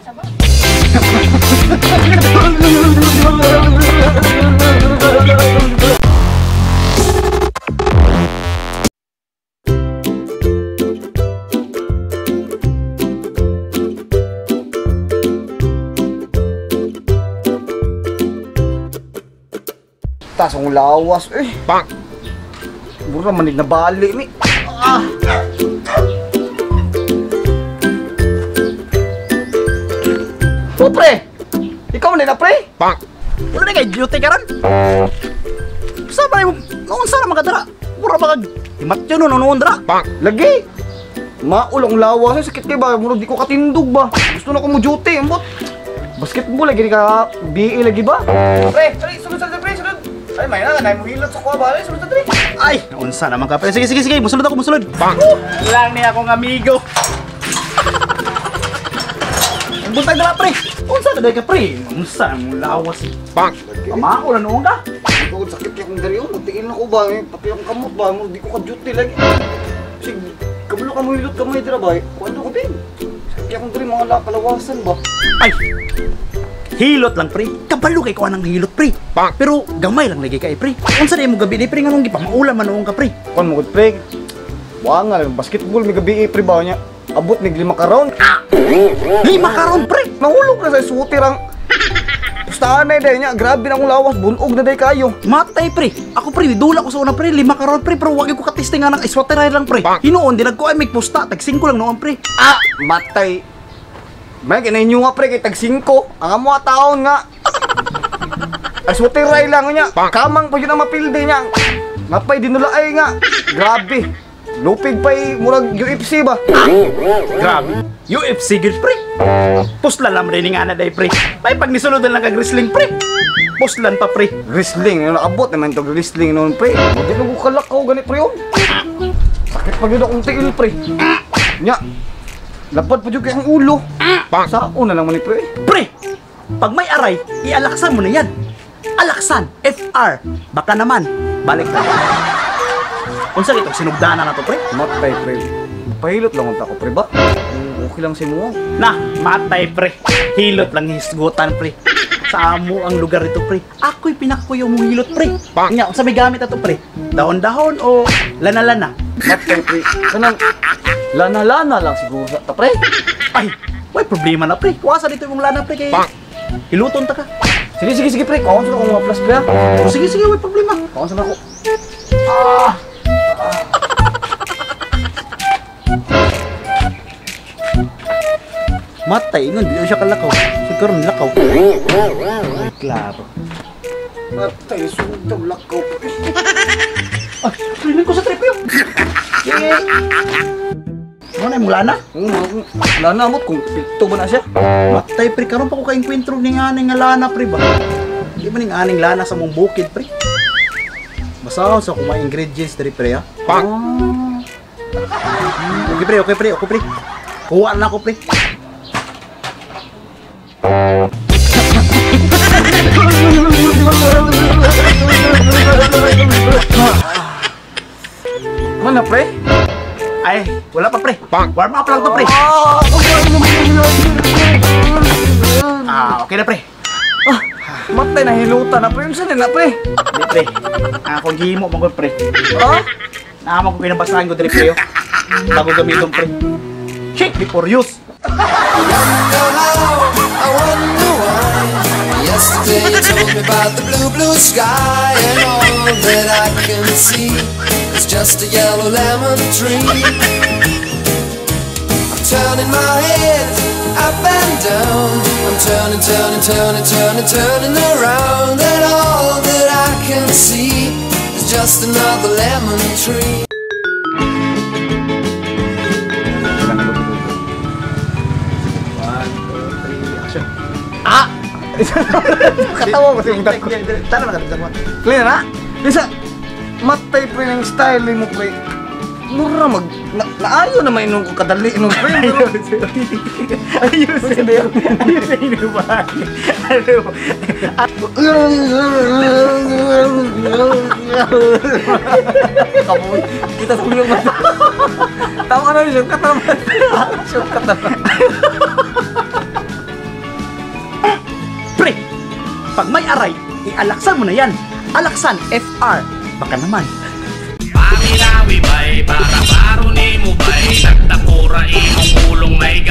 Tas ang lawas eh. Bang. Mura manig na bali ni. Ah. Oh, pre. Ikaw man na pre. Bang. Wala na kay duty karon. Sa ba mo noon sa mga dara? Mura ba kag imatyo no noon dara? Bang. Lagi. Maulong lawas sakit kay ba mura di ko katindog ba. Gusto na ko mo duty ambot. Basketball lagi ka BA lagi ba? Pre, pre, sulod sa pre, sulod. Ay, may na, nay mo hilot sa kuha ba? Sulod sa pre. Ay, unsa naman ka pre. Sige, sige, sige, musulod ako, musulod. Bang. Lang ni akong amigo. Buntag dara pre. Unsa na day ka pre? Unsa mo lawas? Bang. Pamao na noon ka. Tugod sakit kay akong diri, tiil na ko ba? Pati akong kamot ba? Di ko ka duty lagi. Sig, kabalo ka mo hilot kamay dira ba? Kuan ko din. Sakit akong diri mga kalawasan ba? Ay. Hilot lang pre. Kabalo kay kuan ang hilot pre. Bang. Pero gamay lang lagi kay pre. Unsa day mo gabi ni pre nganong gipamaulan man noon ka pre? Kuan mo gud pre. Wa nga basketball may gabi pre ba niya. Abot mig 5 ka round. 5 ka round pre. Nahulog na sa suoter ang pustahan na day niya. Grabe na akong lawas, bunog na day kayo. Matay pre. Ako pre, dula ko sa una pre, 5 ka round pre, pero wag ko katesting nga nang iswater lang pre. Hinuon dilag ko ay mig pusta, tag 5 lang noon pre. Ah, matay. May ginainyo nga pre kay tag 5. Ang amo taon nga. Ay suoter lang niya. Kamang pa yun ang mapilde niya. Napay dinulaay nga. Grabe. Lupig pa'y murag UFC ba? Grabe. UFC gid pre. Puslan lang rin nga na day pre. May pag nisulod lang kag wrestling pre. Puslan pa pre. Wrestling, ano naabot naman to wrestling noon pre. Di ko kalakaw gani pre oh. Sakit pa gyud akong tiil pre. Nya. Lapad pa jud kay ang ulo. Sao na lang man ni pre. Pre, pag may aray, ialaksan mo na yan. Alaksan, FR. Baka naman, balik na. Unsa itong sinugdana na to pre? Matay pre. Pahilot lang unta ko pre ba? Okay lang si mo. Na, matay pre. Hilot lang hisgutan pre. Sa amo ang lugar ito pre. Ako'y pinakakuyaw mong hilot pre. Nya, unsa may gamit ato pre? Dahon-dahon o lana-lana? Matay pre. Kanang lana-lana lang siguro sa ta pre. Ay, way problema na pre. Kuwasa dito yung lana pre kay hiluton ta ka. Sige sige sige pre. Kaon sa akong mga plus pre. Oh, sige sige, way problema. Kaon sa ako. Ah. Matay ingon di siya kalakaw. Siguro lakaw. Ay, klaro. Matay sugtong lakaw. Ay, rinig ko sa trip yun. Ano na yung lana? Lana mo kung pito ba na siya? Matay pre, karon pa ko ka-enkwentro ni aning nga lana pre ba? Di ba ning aning lana sa mong bukid pre? Basta sa kung may ingredients diri pre ha. Bang. Okay pre, okay pre, okay pre. Kuha na ako pre. Mana pre? Ay, wala pa pre. Warm up lang to pre. Ah, okay na pre. Ah, matay na hilutan na pre. Unsa na pre? Di pre. Akong gihimo man gud pre. Ha? Naamo ko pinabasahan ko diri pre. Bago gamiton pre. Shake before use. I wonder why. Yesterday you told me about the blue, blue sky, and all that I can see is just a yellow lemon tree. I'm turning my head up and down. I'm turning, turning, turning, turning, turning around, and all that I can see is just another lemon tree. Ah! Katawa ko sa yung dako. Tara na ka. Clear na? Bisa, matay pre ng style mo pre. Mura mag naayo na may nung kadali nung pre. Ayusin. Ayusin ba? Ano? Kapoy. Kita sa ulo mo. Tama ka na yun, katawa. Katawa. Pag may aray, ialaksan mo na yan. Alaksan FR. Baka naman. Pamilawi bay, para baro ni mo bay. Nagtapura imong ulong may